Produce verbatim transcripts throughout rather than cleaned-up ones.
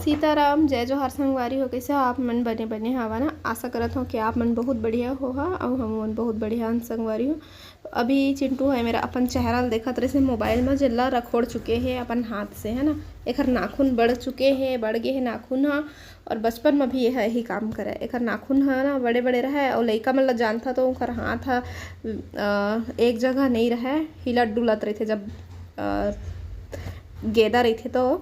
सीताराम, जय जोहार संगवारी हो। कइसे हो आप मन? बने बने हवा ना? आशा करत हो कि आप मन बहुत बढ़िया होहा अउ हम मन बहुत बढ़िया हन संगवारी हो। तो अभी चिंटू हे मेरा, अपन चेहरा ल देखत रहिसे मोबाइल म, जेला रखोड़ चुके हे अपन हाथ से, है ना। एखर नाखून बढ़ चुके हे, बढ़ गे हे नाखून ह। और बचपन म भी ये यही काम करे। एखर नाखून ह ना बड़े बड़े रहय, और लइका मन ल जानथा तो ओखर हाथ ह अ, एक जगह नहीं रहय, हिलत डुलत रहिथे। जब अ, गेदा रहिथे तो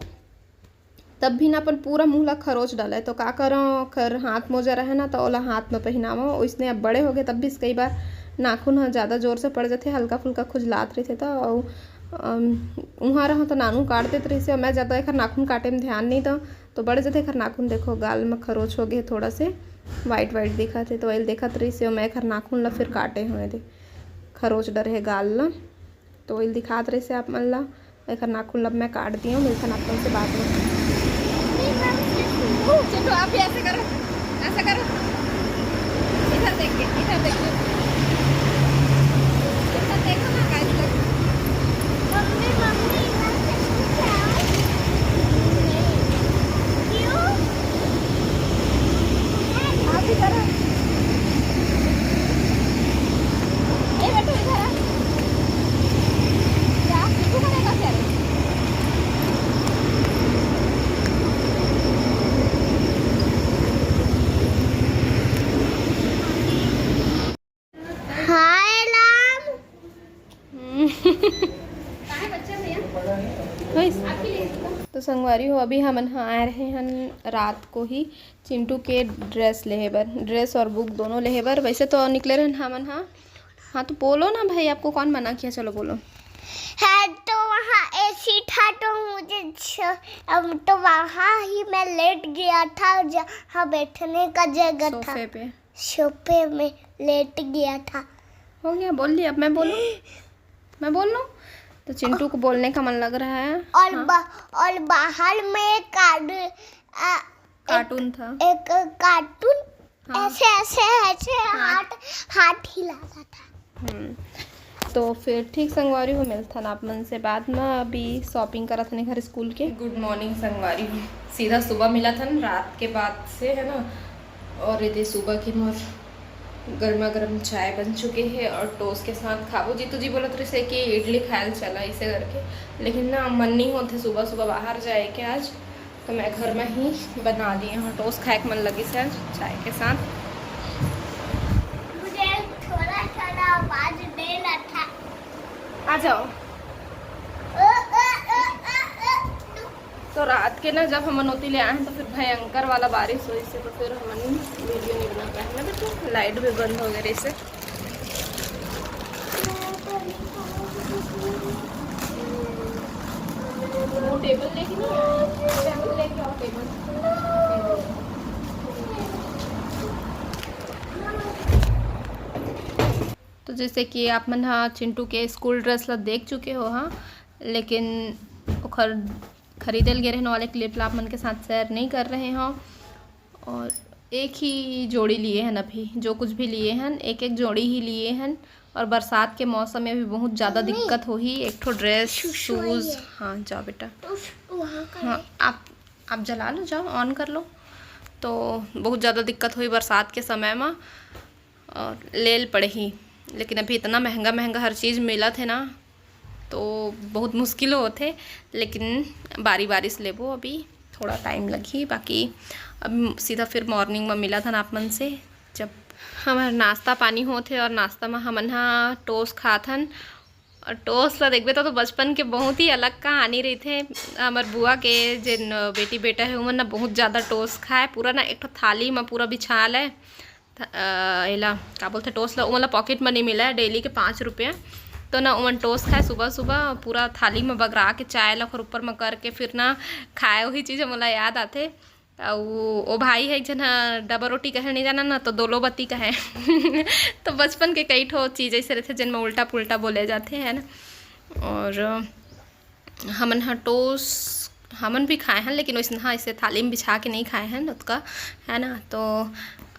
तब भी ना अपन पूरा मुंह ला खरोच डालय। तो का करंव, ओखर हाथ मोजा रहे ना, तो ओला हाथ में पहिनावंव। ओइसने अब बड़े हो गए, तब भी कई बार नाखून ह ज्यादा जोर से पड़ जाथे, हल्का फुल्का खुजलात रहिथे। तो अउ, अम, उहाँ रहंव तो नानू काट देत रहिसे, मैं ज्यादा एखर नाखून काटे में ध्यान नहीं दंव, तो बढ़ जाथे एखर नाखून। देखो, गाल में खरोच हो गए थोड़ा से, वाइट वाइट दिखत हे, तो ओइल देखत रहिसे, मैं एखर नाखून ला फिर काटे हंव, दे खरोच डरे हे गाल ला। तो वही दिखात रहिसे आप मन ला। एखर नाखून ला मैं काट दिया, मिलथन आप मन से बाद में। चलो, आप भी ऐसे करो, ऐसे करो, इधर देख के, इधर देख के, इधर देखो ना, guys लोग। मम्मी, मम्मी, इधर से क्या? क्यों? आप इधर आओ। ए बेटू, इधर आ। क्या तू करेगा क्या रे? हाय राम। तो संगवारी हो, अभी हमन ह आए रहे हन रात को ही चिंटू के ड्रेस लेहे बर, ड्रेस और बुक दोनों लेहे बर। वैसे तो निकले रहन हमन ह। हाँ, तो बोलो ना भाई, आपको कौन मना किया? चलो बोलो। है तो वहाँ एसी था, तो मुझे छ-, अब तो वहाँ ही मैं लेट गया था, जहाँ बैठने का जगह था। सोफे पे। सोफे में लेट गया था। हो गया, बोल लिया। अब मैं बोलूँ? मैं बोल लूँ? तो चिंटू को बोलने का मन लग रहा है। और हाँ। बा-, और बाहर में एक आद-, आ, एक, कार्टून था। एक कार्टून हाँ। ऐसे, ऐसे, ऐसे हाथ। हाथ, हाथ हिला रहा था। हम्म। तो फिर ठीक संगवारी हो, मिलथन आप मन से बाद में। अभी शॉपिंग करत हन घर स्कूल के। गुड मॉर्निंग संगवारी हो। सीधा सुबह मिलत हन रात के बाद से, है ना। और ये दे सुबह के मोर गर्मा गर्म चाय बन चुके हे और टोस्ट के साथ खाबो। जीतू जी बोलत रहिसे कि इडली खायल चला, इसे करके, लेकिन ना मन नहीं होते सुबह सुबह बाहर जाए के आज, तो मैं घर में ही बना दिए हूँ। टोस्ट खाए के मन लगिस हे आज चाय के साथ। मुझे थोड़ा थोड़ा आवाज दे रहा था। आ जाओ। ओ, ओ, ओ, ओ, ओ। तो रात के ना जब हमन ओती ले आए हैं तो फिर भयंकर वाला बारिश होइस हे, तो फिर हमन वीडियो नहीं बना पाए ना, तो लाइट भी बंद हो गए रहिसे। वो टेबल लेके नहीं आए, टेबल लेके आओ, टेबल। तो जैसे कि आप मन हा चिंटू के स्कूल ड्रेस ला देख चुके हो, हाँ, लेकिन ओखर खरीदे ल गे रहने वाले क्लिप ला आप मन के साथ शेयर नहीं कर रहे हों। और एक ही जोड़ी लिए हन अभी, जो कुछ भी लिए हन, एक एक जोड़ी ही लिए हन। और बरसात के मौसम में भी बहुत ज़्यादा मम्मी। दिक्कत होही, एक ठो ड्रेस, शूशू शूज़। है। हाँ, जाओ बेटा। उस, वहाँ का हाँ, है। आप, आप जला लो, जाओ, ऑन कर लो। तो बहुत ज़्यादा दिक्कत होही बरसात के समय में। और ले ल पड़ही, लेकिन अभी इतना महंगा महंगा हर चीज़ मिलत हे ना, तो बहुत मुश्किल होत हे। लेकिन बारी बारी से लेबो, अभी थोड़ा टाइम लगही। बाकी अब सीधा फिर मॉर्निंग में मिलत हन आप मन से, जब हमर नाश्ता पानी होत हे। और नाश्ता में हमन हा टोस्ट खात हन। और टोस्ट ला देखबे तो, तो बचपन के बहुत ही अलग कहानी रहिथे। हमर बुआ के जेन बेटी बेटा हे, उमन ना बहुत ज़्यादा टोस्ट खाए, पूरा ना एक ठो थाली में पूरा बिछा ले। थ-, अ, एला का बोलथे, टोस्ट ला, ओमन ला पॉकेट मनी मिले डेली के पाँच रुपया। तो ना ओमन टोस्ट खाए सुबह सुबह, पूरा थाली में बगरा के, चाय ला ओकर ऊपर में करके, फिर ना खाए। वही चीज़ मोला याद आथे। अउ ओ भाई हे एक झन ह, डबल रोटी कहे नहीं जाना ना, तो दोलो बत्ती कहे। तो बचपन के कई ठो चीज़ ऐसे रहिथे, जिन में उल्टा पुल्टा बोले जाथे, है ना। और हमन ह टोस्ट, हमन भी खाए हन, लेकिन वैसे, हाँ, इसे थाली में बिछा के नहीं खाए हन ओतका, है ना। तो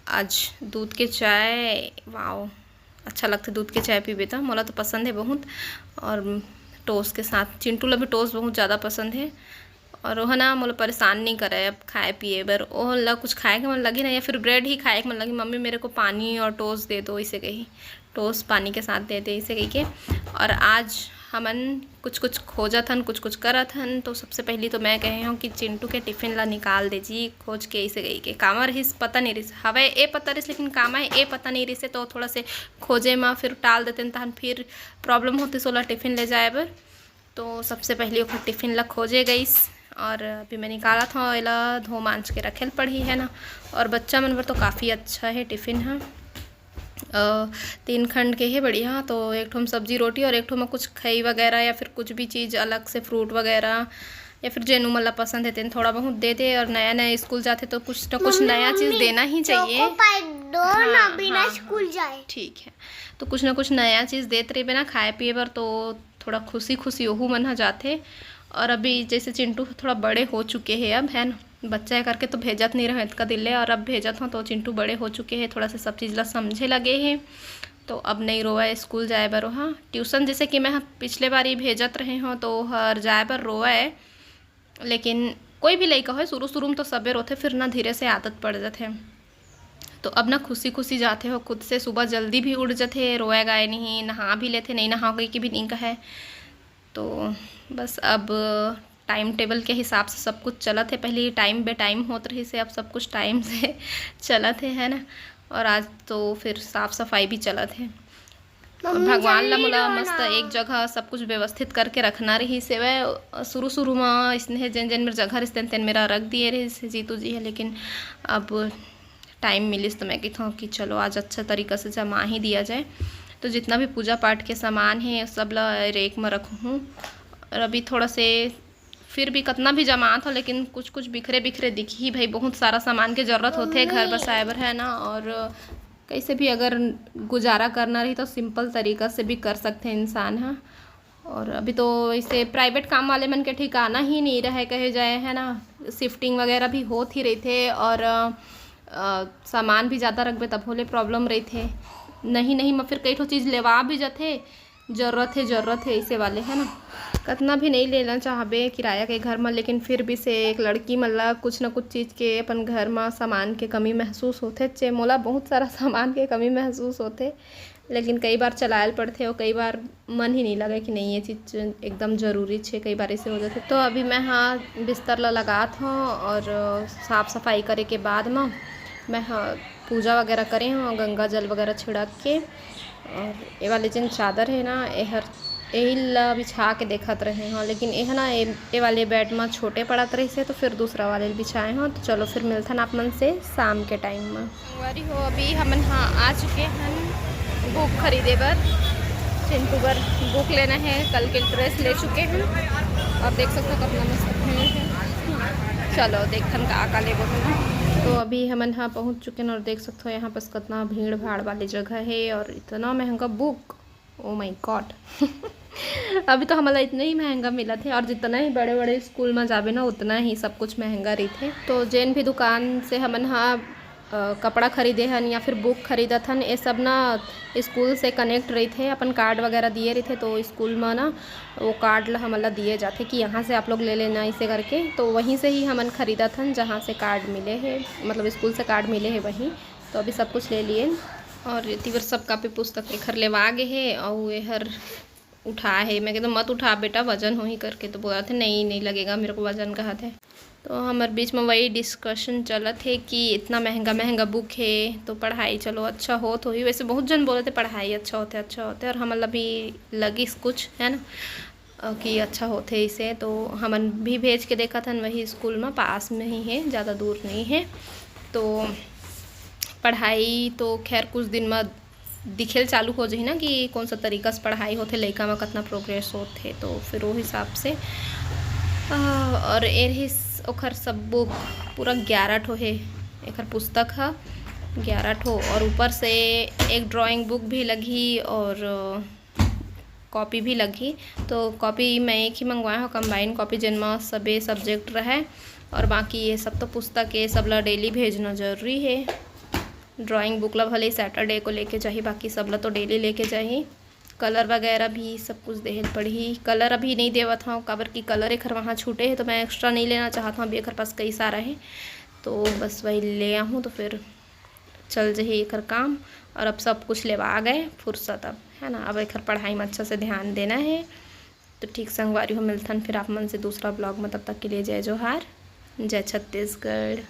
आज दूध के चाय, वाओ, अच्छा लगथे दूध के चाय पीबे त, मोला तो पसंद हे बहुत। और टोस्ट के साथ, चिंटू ला भी टोस्ट बहुत ज़्यादा पसंद हे। और ओह ना मोला परेशान नहीं करे अब खाए पिए बर। ओह ला कुछ खाए के मन लगे ना, या फिर ब्रेड ही खाए के मन लगे, "मम्मी, मेरे को पानी और टोस्ट दे दो," इसे कही, "टोस्ट पानी के साथ दे दे," इसे कही के। और आज हमन कुछ कुछ खोजत हन, कुछ कुछ करत हन। तो सबसे पहली तो मैं कहे हूँ कि चिंटू के टिफिन ला निकाल दे जी, खोज के, इसे कही के। कामा रहिस पता नहीं रहिस, हवे ए पता रहिस, लेकिन कामा है ए पता नहीं रहिस, तो थोड़ा से खोजे मा फिर टाल देते, तहन फिर प्रॉब्लम होती सोला टिफिन ले जाए बर। तो सबसे पहली ओकर टिफिन ला खोजे गईस, और अभी मैं निकालत हूँ, एला धो मांज के रखे ल पड़ही, है ना। और बच्चा मन बर तो काफ़ी अच्छा है टिफिन ह। अ, तीन खंड के हे, बढ़िया। तो एक ठो म सब्जी रोटी और एक ठो म कुछ खई वगैरह या फिर कुछ भी चीज़ अलग से, फ्रूट वगैरह, या फिर जेन उमन ला पसंद है तेन थोड़ा बहुत दे दे। और नया नया स्कूल जाथे तो कुछ ना कुछ मम्मी, नया चीज़ मम्मी, देना ही चाहिए। चोको पाई दो ना, हाँ, बिना हाँ, स्कूल हाँ। जाए। ठीक है, तो कुछ ना कुछ नया चीज़ देत रहिबे ना खाए पिए बर, तो थोड़ा खुशी खुशी ओहू मन ह जाथे। और अभी जैसे चिंटू थोड़ा बड़े हो चुके हैं अब, है ना, बच्चा है करके तो भेजत नहीं रहे इतका दिन ले, और अब भेजत हों तो चिंटू बड़े हो चुके हैं, थोड़ा सा सब चीज़ ला समझे लगे हैं, तो अब नहीं रोवे स्कूल जाए बर। ओहा ट्यूशन जैसे कि मैं ह-, पिछले बार ही भेजत रहे हों तो हर जाए बर रोवे, लेकिन कोई भी लइका होय, शुरू-शुरू में तो सबे रोथे, फिर ना धीरे से आदत पड़ जाथे। तो अब ना खुशी-खुशी जाथे हो, खुद से सुबह जल्दी भी उठ जाथे, रोए गाए नहीं, नहा भी लेथे, नहीं नहाओ कहि के भी नहीं कहे। तो बस अब टाइम टेबल के हिसाब से सब कुछ चलत हे। पहले टाइम बे टाइम होत रहिस हे, अब सब कुछ टाइम से चलत हे, है ना। और आज तो फिर साफ सफाई भी चलत हे। मम्मी भगवान ला जल्दी मोला रो मस्त ना। एक जगह सब कुछ व्यवस्थित करके रखना रहिस हवय। शुरू-शुरू म इसने जेन-जेन मेर जगह रहिस तेन-तेन मेरा रख दिए रहिस हे जीतू जी हे, लेकिन अब टाइम मिलिस तो मैं कहिथों कि चलो आज अच्छा तरीका से जमा ही दिया जाए। तो जितना भी पूजा पाठ के सामान हे सब ला रैक म रखहूँ। और अभी थोड़ा से फिर भी कतना भी जमात हो, लेकिन कुछ-कुछ बिखरे-बिखरे दिखही भाई, बहुत सारा सामान के जरूरत होथे घर बसाए बर, है ना। और कैसे भी अगर गुजारा करना रही तो सिंपल तरीका से भी कर सकथे इंसान ह। और अभी तो इसे प्राइवेट काम वाले मन के ठिकाना ही नहीं रहे कहे जाए, है ना, शिफ्टिंग वगैरह भी होत ही रहिथे और, अ, अ, सामान भी ज़्यादा रखबे तभो ले प्रॉब्लम रहिथे। नहीं, नहीं, म फिर कई ठो चीज़ लेवा भी जाथे, जरूरत हे, जरूरत हे, ऐसे वाले, है ना। कतना भी नहीं लेना चाहबे किराया के घर म, लेकिन फिर भी से एक लड़की मन ला कुछ न कुछ चीज़ के अपन घर म सामान के कमी महसूस होथे। चे मोला बहुत सारा सामान के कमी महसूस होथे, लेकिन कई बार चलायल पड़थे और कई बार मन ही नहीं लगे कि नहीं, ये चीज़ एकदम ज़रूरी छे, कई बार ऐसे हो जाथे। तो अभी मैं हा बिस्तर ला लगात हूँ और साफ सफाई करे के बाद म मैं हा पूजा वगैरह करे हूँ, गंगा जल वगैरह छिड़क के। और ये वाले जेन चादर हे ना, एहर, एही ला बिछा के देखत रहे हूँ, लेकिन एह ना, ए, ए वाले बेड म छोटे पड़त रहिस हे, तो फिर दूसरा वाले बिछाए हूँ। तो चलो, फिर मिलथन आप मन से शाम के टाइम म। संगवारी हो, अभी हमन हा आ चुके हन बुक खरीदे बर। चिंटू बर बुक लेना है, कल के ड्रेस ले चुके हन और देख सकते हो कितना मस्त भीड़ है। चलो, देखथन का का लेबो हमन। तो अभी हमन हा पहुँच चुके हन और देख सकते हो यहाँ पास कितना भीड़ भाड़ वाली जगह है और इतना महंगा बुक, ओ माय गॉड। अभी तो हमला इतना ही महंगा मिलत हे और जितना ही बड़े-बड़े स्कूल म जाबे ना, उतना ही सब कुछ महंगा रहिथे। तो जेन भी दुकान से हमन ह, अ, कपड़ा खरीदे हन या फिर बुक खरीदत हन, ये सब ना स्कूल से कनेक्ट रहिथे, अपन कार्ड वगैरह दिए रहिथे, तो स्कूल म ना वो कार्ड ला हमन ला दिए जाथे कि यहाँ से आप लोग ले लेना, इसे करके। तो वहीं से ही हमन खरीदत हन, जहाँ से कार्ड मिले हे, मतलब स्कूल से कार्ड मिले हे वहीं। तो अभी सब कुछ ले लिए और एती बर सब कापी पुस्तक एखर लेवा गे हे, अउ एहर उठा हे। मैं कहता, "मत उठा बेटा, वजन होही," करके तो बोलत हे, "नहीं, नहीं लगेगा मेरे को वजन," कहत हे। तो हमर बीच में वही डिस्कशन चलत हे कि इतना महंगा महंगा बुक हे, तो पढ़ाई चलो अच्छा होत होही। वैसे बहुत जन बोलत हे पढ़ाई अच्छा होथे, अच्छा होथे, और हमन ला भी लगिस कुछ, है ना, अ, कि अच्छा होथे इसे। तो हमन भी भेज के देखत हन, वही स्कूल में पास में ही है, ज़्यादा दूर नहीं है। तो पढ़ाई तो खैर कुछ दिन में दिखेल चालू हो जाही ना कि कौन सा तरीका से पढ़ाई होथे, लइका में कितना प्रोग्रेस होथे, तो फिर वो हिसाब से। अ, और ए रहिस ओखर सब बुक, पूरा ग्यारह ठो हे एखर पुस्तक ह, ग्यारह ठो, और ऊपर से एक ड्राइंग बुक भी लगही और कॉपी भी लगही। तो कॉपी मैं एक ही मंगवाए हूँ, कंबाइन कॉपी, जेन म सबे सब्जेक्ट रहे, और बाकी ये सब तो पुस्तक, ये सब ला डेली भेजना जरूरी है। ड्राइंग बुक ला भले सैटरडे को लेके जाही, बाकी सब ला तो डेली लेके जाही। कलर वगैरह भी सब कुछ देहे ल पड़ही। कलर अभी नहीं देवत हव, काबर कि कलर एखर वहाँ छूटे हे, तो मैं एक्स्ट्रा नहीं लेना चाहत हव। अभी एखर पास कई सारा हे, तो बस वही ले आहूँ, तो फिर चल जही एखर काम। और अब सब कुछ लेवा गए, फुर्सत अब, है ना। अब एखर पढ़ाई में अच्छा से ध्यान देना हे। तो ठीक संगवारी हो, मिलथन फिर आप मन से दूसरा ब्लॉग में। तब तक के लिए जय जोहार, जय छत्तीसगढ़।